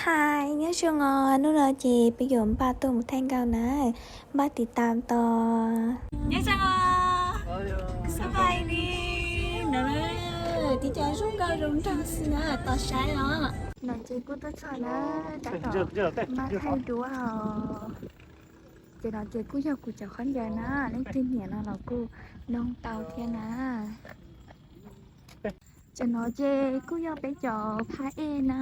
Hais, nyob zoo os, hnub no ces peb yuav npaj tuaj mus thaij nkauj na, npaj tiv tam tos. Nyob zoo os, xab pais li no, tib co zoo nkauj zoo nraug xwb na, tos saib os. No ces kuj tuaj txog na, tab tom npaj thaij duab os. Ces no ces kuj yog kuv cov khaub ncaws na, leej twg nyiam no los kuj noog tau thiab na. Cov no ces kuj yog peb cov phab ej na.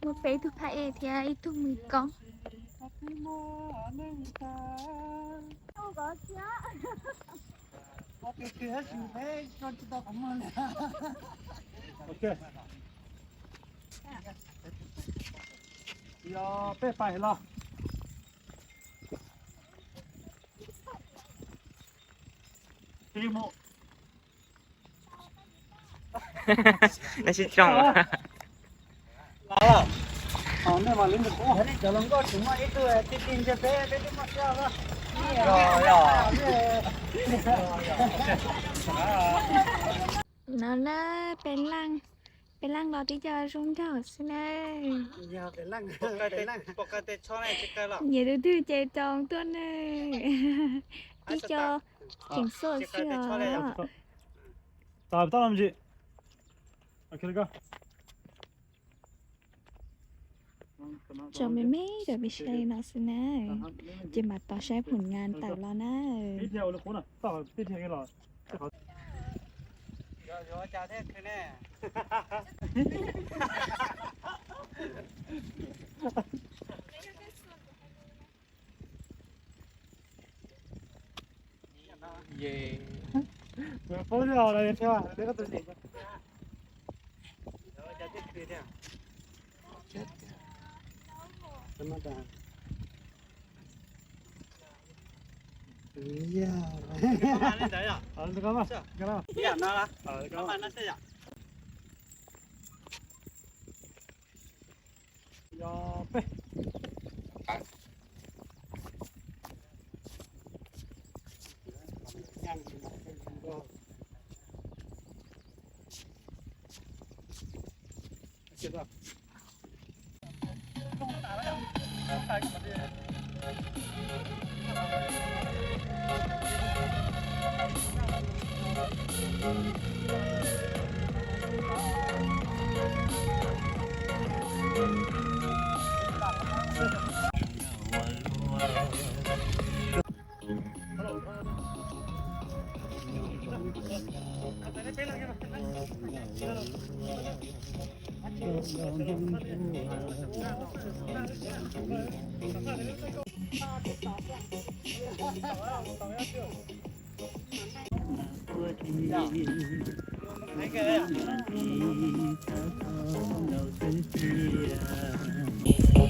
Muaj peb tug phab ej thiab ib tug mws koob. Yog peb pais los. Nej sib tso. No na, peb leeg, peb leeg los tib co zoo nraug xwb na. Nyiam tus twg ces rau tuaj na. Tib co tseem xoj xwb os. Tso me me cov peb saib no xwb na, ces mam tos saib phom ngan tawm los na.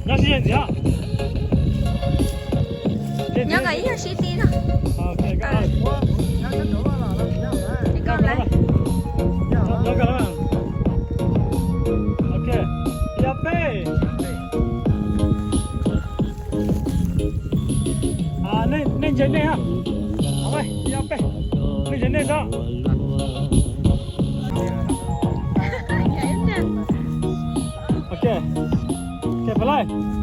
Nyob sib ntxiv. Nyob kom ib yam sib tib no. Ib koj lawm. Ok, yog peb. Nej ntse nej, yog peb, nej ntse nej xwb. Ok, ok, peb lawm.